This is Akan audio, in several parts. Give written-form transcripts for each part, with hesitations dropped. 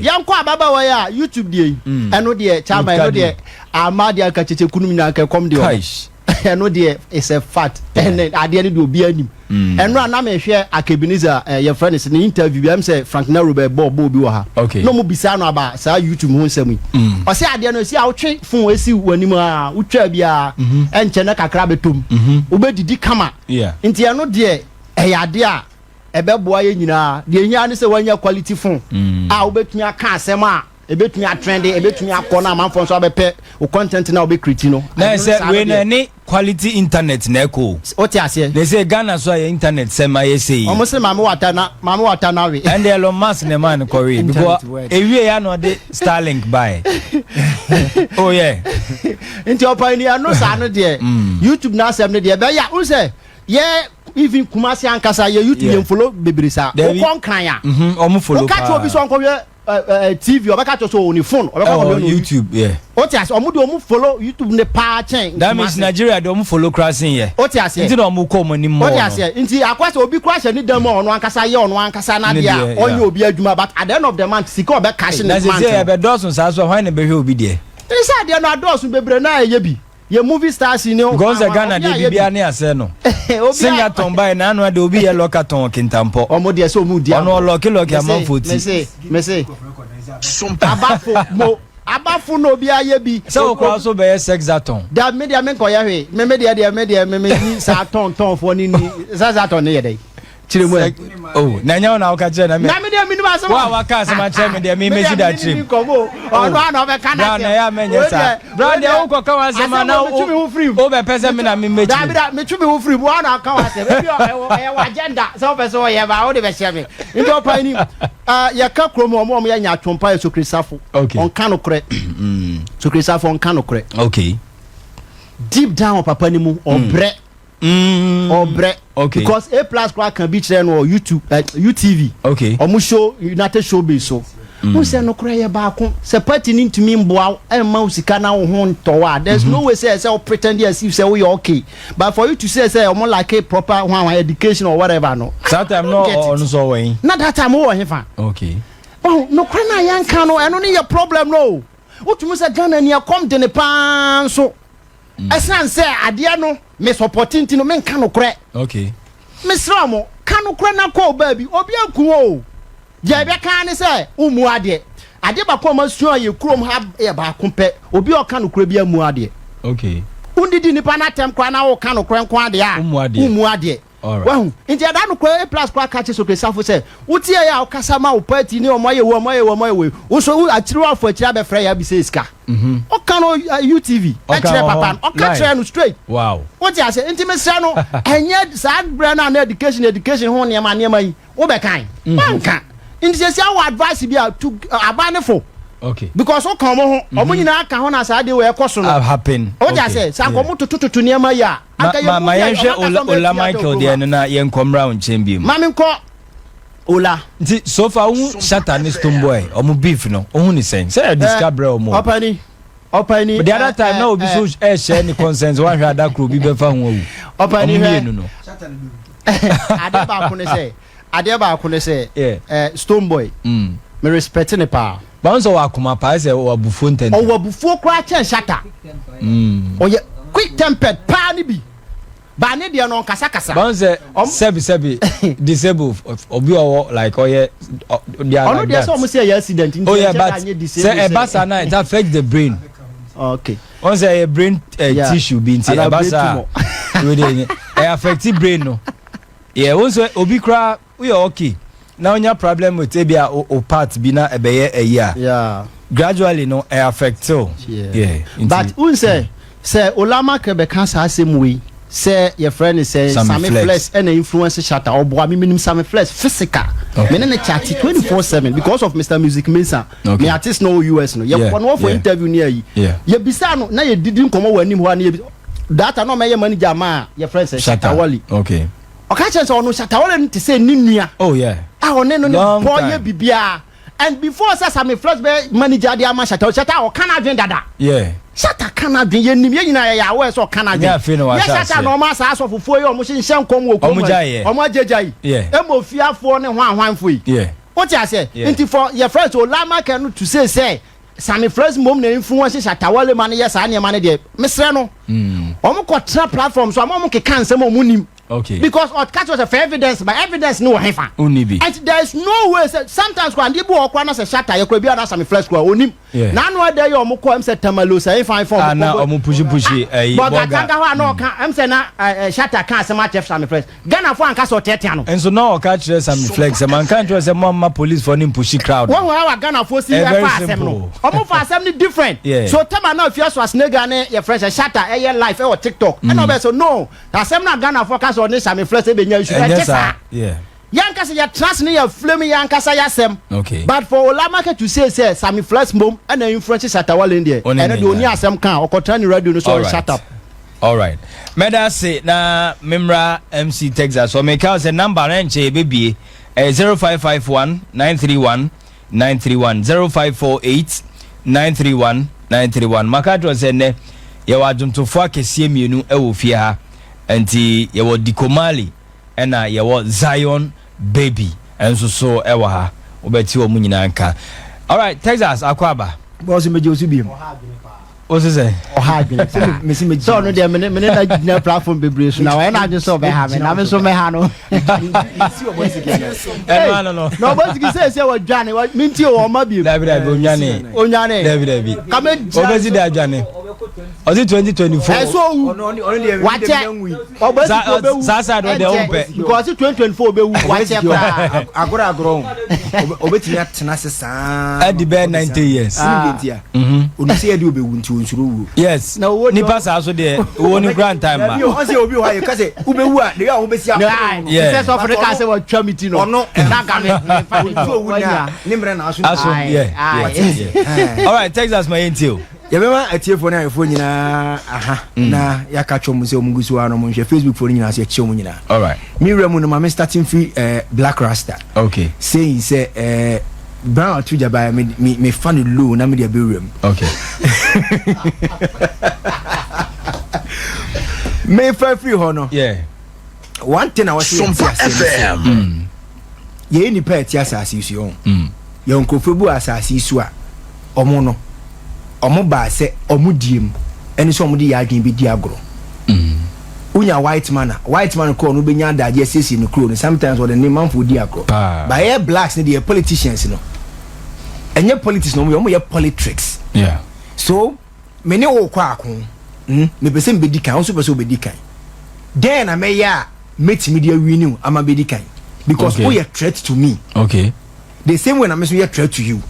Yɛnkɔ ababaawa yi a YouTube deɛ yi, ɛno deɛ chairman, ɛno deɛ ama deɛ anka kyekye kunum nyinaa anka ɛkɔm deɛ ɔmo. Ɛno deɛ is a fact. Ɛnɛ adeɛ no deɛ obi anim. Ɛno a na mehwɛ Akebiniza, yɛfrɛ no sɛ ne interview bi, ɛm sɛ Frank Naro bɛ bɔ bɔ obi wɔ ha. Na ɔmo bisa no aba saa YouTube ho nsɛm yi. Ɔsɛ adeɛ no esi a wotwe phone esi w'anim a wotwa biara ɛnkyɛ na kakra bɛtɔm. Wobɛdidi kama. Nti ɛno deɛ ɛyɛ adeɛ a ɛbɛboa yɛ nyinaa. Deɛ ehia ne sɛ wanya quality phone a wobɛtumi aka asɛm a ebɛtumi atrend, ebɛtumi akɔ na amanfoɔ nso abɛpɛ o content na wobɛcreate no. Na Ɛno sɛ saa no wei na deɛ, ɛne quality internet na ɛkɔ o. Wote aseɛ? Na sɛ Ghana so a yɛ internet sɛm ayɛ sɛ yi. Ɔmo sɛ maame wata na maame wata na we. Ɛnde Elon Musk ne man kɔwe because Internet work. ewie ya na ɔde Starlink bae. Oh yeah. Nti ɔpan ni ɛno saa no deɛ, YouTube n'asɛm no deɛ ɛbɛyɛ a n sɛ yɛ even Kumasi ankasa yɛ YouTube yɛn follow bebree saa. Dabi. Wokɔ Nkran a, Ɔmo follow woka kyerɛ obi sɛ ɔnkɔhwɛ TV, ɔbɛka kyerɛ sɛ ɔwɔ ne phone, ɔbɛkɔ ɛwɔ akɔhwɛ no. YouTube, yeah. Wote ase? Ɔmo de ɔmo follow YouTube ne paa kyɛn That means Kumasi. Nigeria de, ɔmo follow kora sen yɛ. Wote aseɛ? Nti na ɔmo kɔ ɔmo anim Wote mɔɔ no. aseɛ? Nti akɔ sɛ obi kora hyɛ ne dan mu a ɔno ankasa yɛ ɔno ankasa Ne n'adeɛ deɛ, a ɔnyɛ obi adwuma, but at the end of the month sika ɔbɛ cash Na ne sɛ month sɛ no. ɛbɛdɔɔso saa so a, hwan na bɛhwɛ obi deɛ? Nti sɛ adeɛ no adɔɔso bebree na ɛyɛ bi yɛ movie stars ni. Because sɛ Ghana deɛ, biribiara ne asɛ no. Singathon bae na ano de obi yɛ lockathon Kintampɔ. Ɔmo deɛ sɛ ɔmo di. Ɔno ɔlock lock amanfo ti. Mese mese abafo mo abafo na obi ayɛ bi. Sɛ wokora so bɛyɛ sexathon. Da me deɛ, me nkɔyɛ hwee. Me deɛ me ni saa tɔn tɔnfoɔ ni ni sexathon ne yɛ dɛ kyerɛ mu ɛ. Oh, na ɛnyɛ wo na woka kyerɛ na me. Na me deɛ, mi nim asɛm. Wo a waka asɛm akyerɛ me deɛ, me mɛsi da kyerɛ mu. Ɔno ana ɔbɛka na. Brown na ɛyɛ a mɛnyɛ saa. Brown deɛ, wokɔka w'asɛm a na metwi me ho firi mu. Wobɛpɛ sɛ me na me mɛkyerɛ. Dabi da, metwi me ho firi mu. Wɔn na aka w'asɛm ebi ɛwɔ ɛwɔ agenda sɛ wopɛ sɛ ɔyɛ ba wode bɛhyɛ me. Nti ɔpa ni yɛka kurom, ɔmo yɛ nyatwompa yɛ Sokresafo. Ɔnka no korɛ, Sokresafo ɔnka no korɛ. Deep down papa ni mu ɔbrɛ. Ɔbrɛ. Because A Plus kora kan bi kyerɛ no wɔ YouTube, UTV. Ɔmo show United Showbiz so n sɛ nokorɛ yɛ baako sɛ party ni ntumi mboa wo ɛmma wo sika na wo ho ntɔ wo a, there is no way sɛ wo pretend as if sɛ woyɛ okay, but for you to say sɛ ɔmo lack proper hwan education or whatever no. Saa time no ɔno so ɔwɔ yi. Na that time wowɔ hefa? Ɔho nokorɛ no a yɛnka no, ɛno ne yɛ problem no. Wotumi sɛ Ghana ni ɛkɔm de ne paa nso ɛsiane sɛ adeɛ no me support nti no menka nokorɛ. Mesrɛ mo, ka nokorɛ na kɔ baabi obi aku o. Deɛ ɛbɛka ne sɛ wommu adeɛ. Adeɛ baako a masua yɛ kurom ha yɛ baako pɛ: obi a ɔka nokorɛ bi amu adeɛ. Wondidi nipa no atɛm koraa na woka nokorɛ nko adeɛ a, Wommu adeɛ. wommu adeɛ. Wahu? Nti ɛda nokorɛ, A Plus koraa ka kye Sokresafo sɛ wotie yɛ a wokasa ma wo party ne ɔmo ayɛ wo, ɔmo ayɛ wo, ɔmo ayɛ wo, wo so wo akyiri wafo akyiri abɛfrɛ yɛ abisɛ sika. Ɔka no UTV. Ɔka ɛkyerɛ wɔ papa hɔ. no ɔka Live. kyerɛ no straight. Wote ase? Nti mesrɛ no, ɛnyɛ saa berɛ no a na education ho nneɛma nneɛma yi wobɛkan wanka. Nti sɛ sia wɔ advice bi a to aba ne fo because woka ɔmo ho, ɔmo nyinaa ka ho na saa de wɔ ɛkɔ so no. Happen. Wote ase? Sɛ anka ɔmo totototo nneɛma yi a, Ma anka ma yɛ ma movie a yɛnhwɛ ɔmo Ola akasa ɔmo Ola atua Michael to deɛ no na yɛnkɔ mmra wo nkyɛn bi mu. Ma menkɔ Ola. Nti so far wohu Shatta ne Stonebwoy ɔmo beef no, wohu ne sɛn sɛ yɛde sika brɛ ɔmo? Ɔpani ɔpani. But the other time na obi so ɛhyɛ ne consent, wahwɛ ada koro obi bɛfa ho awu. Ɔpani Ɔmo hwɛ. mmienu no. Adeɛ baako ne sɛ Stonebwoy, me respect ne paa. Báwo sɛ wɔ akoma paa sɛ wɔ abufuo ntɛntɛn. Ɔwɔ abufuo koraa kyɛn Shatta. Ɔyɛ quick tempered paa ne bi baa ne deɛ no ɔnkasakasa. Báwo sɛ sɛbi sɛbi disable obi ɔwɔ like ɔyɛ they are Ɔno like deɛ that. sɛ ɔmo sɛ ɛyɛ accident nti Oh yeah, ɛkyɛ but dɛ anyɛ disable. sɛ ɛba saa na it affect the brain. Wɔn sɛ ɛyɛ brain tissue bi nti Ana ɛba brain saa tumor. Wei de ɛyɛ affect brain no. Yeah, wɔn sɛ obi koraa woyɛ okay na onya problem with ebi a o part bi na ɛbɛyɛ ɛyi a, gradually no ɛ affect o. Yeah, nti- But n sɛ Olamake bɛka saa asɛm wei sɛ yɛfrɛ no sɛ Sammy Sammy Flex. Flex ɛna influence Shatta, ɔboa me. Menim Sammy Flex physical. Me ne ne chat 24/7 because of Mr Music Mensa. Me artist no wɔ US no, yɛkɔ no wɔfɔ interview ne ayi. Yɛbisa no na yɛdidi nkɔmmɔ wɔ anim hɔ a na yɛbi data na ɔmɛyɛ manager ma a yɛfrɛ sɛ Shatta Shatta Wale. Ɔka kyerɛ sɛ ɔno Shatta Wale no te sɛ ne nua a ɔne no ne Long bɔ time. yɛ biribiara. And before sɛ Sammy Flex bɛ manager de ama Shatta, Shatta ɔka n'adwen dada. Shatta ka n'adwen, yɛnim, yɛn nyinaa yɛyɛ awɔ sɛ ɔka n'adwen. Nyɛ afei na wahyɛ Yɛ Shatta aseɛ. na ɔmo asa asɔfofoɔ yi a ɔmo hyehyɛ nkɔm wɔ kurom Ɔmo ha gyae yi. yɛ. Ɔmo agyagya yi. Ɛma ofiafoɔ ne hwan hwanfoɔ yi. Wote aseɛ? Nti for yɛ friends Olamake no to say sɛ Sammy Flex mmom na influence Shatta Wale ma no yɛ saa nneɛma no deɛ, mesrɛ no. Wɔn kɔ tena platform so a, ma wɔn keka nsɛm a wɔn nim. Okay. Because ɔka kyerɛ sɛ fa evidence ba, evidence no wɔ hefa? Wonni bi. And there is no way sɛ sometimes koraa adeɛ bi wɔ hɔ koraa na sɛ Shatta yɛ koraa bi a na Sammy Flex koraa onim. Yeah. N'ano ada yi a wɔn kɔ ɛm sɛ Tamale sɛ ɛnfa ɛnfa Ah, wɔn na kɔ ɔmo pushi pushi ɛyi bɔga bɔga. tanga hɔ a na ɔka ɛm sɛ na ɛ ɛ Shatta ka asɛm akyerɛ Sammy Flex. Ghana fo anka sɛ ɔteatea no. Nso na ɔka kyerɛ Sammy Flex sɛ manka nkyerɛ sɛ moamma police foɔ no mpushi crowd no. Wahu how a Ghana foɔ si Ɛyɛ very ɛfa asɛm no. simple. Ɔmo fa asɛm no different. Yeah. So Tama na Afia Schwarzenegger ne yɛfrɛ sɛ Shatta ɛyɛ live ɛwɔ TikTok. Ɛna ɔbɛyɛ sɛ no asɛm no a Ghana foɔ ka sɛ ɔne Sammy Flex ɛbɛnya issue no Ɛnyɛ ɛnte saa. saa. Yeah. Yɛn ankasa yɛtena ase ne yɛ flame yɛn ankasa yɛasɛm. Okay. But for Olamake to say sɛ Sammy Flex mmom ɛna influence Shatta Wale deɛ Ɔne ɛno ne deɛ ɔnni nya. asɛm ka a ɔkɔtena ne radio no so ɔre Alright. shut up. Alright. Mɛda ase na memmra MC Texas hɔ. Meka wo sɛ number no ɛnkyɛ yɛbɛbie. Ɛyɛ 0551 931 931 0548 931 931. Maka akyerɛ wo sɛ nnɛ yɛwɔ adwomtofoɔ akɛseɛ mmienu wɔ fie ha. Nti yɛwɔ Diko Marley ɛna yɛwɔ Zion Baby nso so wɔ ha. Wobɛte wɔn nyinaa nka. Alright, Texas akɔ aba. Bɔs megye wo so biom. Wo se sɛ? Ɔha adwene paa. Sɛ ɔno deɛ mene mene na gyina platform bebree so na ɔyɛ n'adwene sɛ ɔbɛha me na me nso mɛha no. Ɛno ano no. Na ɔbɛsiki sɛ sɛ wɔdwane mentie wɔ ɔma biem. Dabi dabi onwane. Onwane. Dabi dabi. Kame gyina. Ɔbɛsi de adwane. Ɔsi 2024. Ɛsɛ owu. Wakyɛ. Ɔbɛsiki obewu. Saa saa deɛ ɔde ɔmpɛ. Because 2024 obewu. Wakyɛ koraa. Agorɔ agorɔ obetumi atena ase saa. Ɛdi bɛyɛ 90 years. Onim sɛ yɛde obewu nti onsuro wuo. Yes. Na owó Nipa saa so deɛ owó ni kura ntae ma. Dabi o, ɔsɛ obi wɔ hɔ a yɛka sɛ wobɛwu a, deɛ a wobɛsi akoro no. Yeah. Sɛ sɔfo no ka sɛ wɔatwa me ti no. Ɔno na nka me mefa ne Ɔntu owu na ne mmerɛ na aso. Aso Aye, yeah aye. yeah yeah. Alright Texas ma yɛn ti o. Yɛbɛma atiefoɔ ne ayɛfoɔ nyinaa aha na yɛaka kyerɛ wɔn sɛ wɔn gu so ara na wɔn nhwɛ Facebook foɔ no nyinaa so yɛkyerɛ wɔn nyinaa. Alright. Me wura mu no ma me starting firi eh, Black Rasta. Okay. Saying sɛ eh, Brown ato gya baeɛ me me me fa no low na me de abɛwura mu. Okay. Me fa firi hɔ no. Yeah. One thing a wɔsɛ yɛte aseɛ ne sɛ mm. yɛyɛ nipa a ɛte asase yi so yɛn mm. yɛn nkurɔfoɔ bi wɔ asase yi so a wɔn no wɔn baa sɛ wɔn die mu ɛne sɛ wɔn de yɛ adwene bi di agorɔ. Mm. Wonya white man a, white man korɔ no bɛnya adagyeɛ asiesie ne kuro no, sometimes wɔde ne manfoɔ di agorɔ. But yɛ blacks no deɛ politicians no, ɛnyɛ politics na wɔyɛ, wɔyɛ politricks. Yeah. So, me ne wo kɔ ako, mm, mepɛ sɛ mebɛdi kan, wo nso pɛ sɛ wobɛdi kan. Dɛn na mɛyɛ a mɛtumi de awini wo ama bɛdi kan? Because Okay. woyɛ threat to me. Okay. The same way na me nso yɛ threat to you.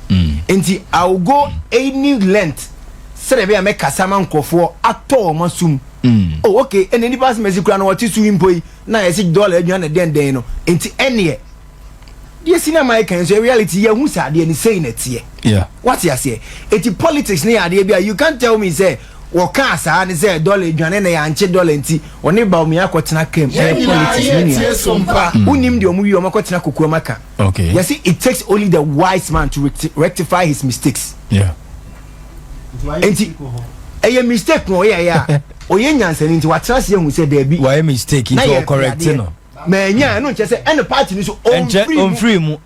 Nti I will go any length sɛdeɛ ɛbɛyɛ a mɛkasa ma nkurɔfoɔ atɔ wɔn asom. Oh okay, ɛnna nipa asɛm asi koraa na wɔte so yi mpo yi na yɛsi dɔla aduan na dɛn dɛn no. Nti ɛnneɛ deɛ si na ma yɛka nso reality yɛhu sɛ adeɛ no sei na ɛteɛ. Yeah. Wate aseɛ? Eti politics ne yɛ adeɛ bi a you can't tell me sɛ wɔkaa saa ne sɛ dɔla aduane na yɛankye dɔla nti ɔne Bawumia akɔtena kam. Yɛn Ɛyɛ nyinaa politics me yɛtie nua. Sompa. Wonim deɛ ɔmo wie ɔmo akɔtena kokoam aka. Okay. Yɛse it takes only the wise man to rectify his mistakes. Yeah. Nti ɛyɛ mistake na ɔyɛ yɛ a ɔyɛ nyansani nti watena ase ahu sɛ daabi. Wayɛ mistake Na nti yɛ ɔcorrect adeɛ. no. Manya ɛno nkyɛ sɛ ɛna party no so Ɛnkyɛ ɔmfiri mu. ɔmfiri mu.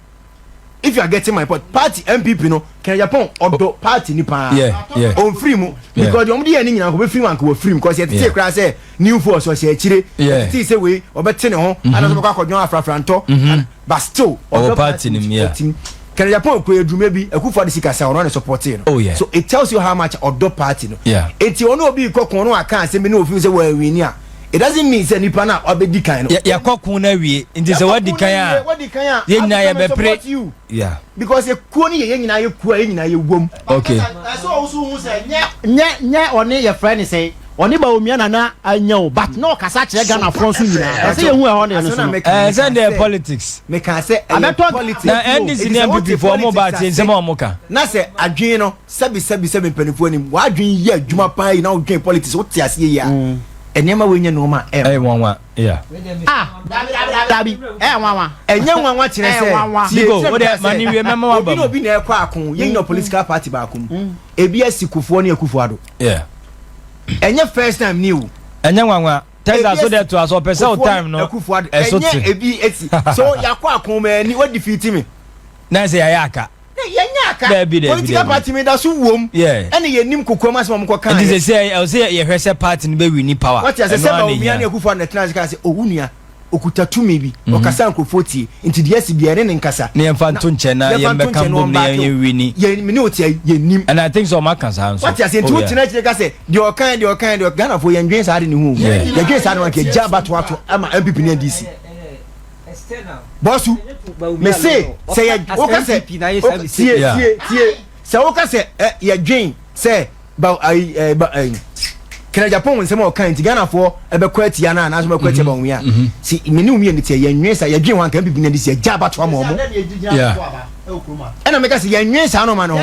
If you are getting my point, party NPP no Ken Agyapong ɔdɔ party ni paa. Yeah, yeah. Ɔmfiri mu Yeah. because deɛ ɔmo de yɛ ne nyinaa nka ɔbɛfiri mu anka wafiri mu because yɛtete Yeah. koraa sɛ new force ɔhyɛ akyire. Yeah. Yɛtete sɛ wei ɔbɛte ne ho ana sɛ ɔbɛkɔ akɔdwɔn afrafrantɔ. But still Ɔwɔ ɔdɔ party no mu, yeah. ɔtim. Ken Agyapong kura adwuma bi Akufo Addo sika sa ɔno na supportee no. Oh, yeah. So it tells you how much ɔdɔ party no. Yeah. Enti ɔne obi rekɔ ko no aka asɛm bi na ofeel sɛ wɔanwini a it doesn't mean sɛ nipa no a wabɛdi kan no. Yɛakɔ ko no awie nti sɛ wadi kan a wadi kan a yɛn nyinaa Africa may yɛbɛpere. support you. Yeah. Because ekuo no yɛ yɛn nyinaa yɛ kuo a yɛn nyinaa yɛ wom. Okay. Ɛsɛ ɔwoso hu sɛ nyɛ nyɛ nyɛ ɔne yɛfrɛ ne sɛn ɔne Bawumia na na anya o but na ɔkasa kyerɛ Ghanafoɔ nso nyinaa ɛsɛ yɛhu ɛhɔ ne no so no. Ɛɛ sɛ deɛ politics. Meka sɛ ɛyɛ Abɛtɔ politics. Na NDC ne NPP foɔ ɔmo ba tie nsɛm a ɔmo ka. Na sɛ adwene no sɛbi sɛbi sɛbi mpanimfoɔ anim w'adwene yɛ adwuma paa yi na wodwen politics wote aseɛ yi a nneɛma wei nyɛ nneɛma a ɛyɛ nwanwa. Yeah. Ah, dabi dabi dabi ɛyɛ nwanwa. Ɛnyɛ nwanwa kyerɛ sɛ tie Biko, kyerɛ wo deɛ ma ne wie mɛma waba obi na mu. obi na ɛkɔ ako yɛn nyina political party baako mu ebi asi Kufuor ne Akufo Addo. Yeah. Ɛnyɛ first time ni o. Ɛnyɛ nwanwa. Texas so deɛ to aso ɔpɛ sɛ o time no Akufo Addo ɛso ɛnyɛ te. ebi esi so yakɔ ako ma ani wa defeat me. Na sɛ yɛayɛ aka. Yɛnyɛ aka. Dabi, dabi, Political dabi. party mi da so wom. Ɛne yɛnim kokoam asɛm a ɔmokɔ kaa. Nti sɛ ɛwɔ sɛ yɛhwɛ sɛ party no bɛ win power. Wate ase Ɛno sɛ ara na Bawumia ne ehia. Akufo Addo tena ase kaa sɛ owu nua okuta tumi bi, ɔkasa nkurɔfoɔ tie, nti deɛ asi biara ne nkasa. Na yɛmfa nto nkyɛn na Yɛmfa nto yɛmbɛka nkyɛn na mbom na ɔmbaake o. yɛn win. Yɛn me ne o tia, yɛnim. And I think sɛ ɔmo aka saa nso. Wate ase, nti wotena akyire ka sɛ deɛ ɔkan, deɛ ɔkan, deɛ Ghanafoɔ yɛndwen saa de ne ho o. Yɛdwen saa de ho anka yɛgya abato ato ama NPP ne NDC. Bɔsu me se sɛ yɛ woka sɛ tie, tie, tie, sɛ woka sɛ ɛ yɛdwen sɛ ba ayi ɛ ba ayi Kennedy Agyapong nsɛm a ɔka nti Ghanafoɔ ɛbɛkɔ atia no anaasɛ ɔbɛkɔ atia Bawumia a, si me ne wo mmienu teɛ, yɛnwen saa. Yɛdwen ho anka NPP ne NDC yɛgya abato ama ɔmo. Ɛna meka sɛ yɛnwen saa nɔɔma no ho.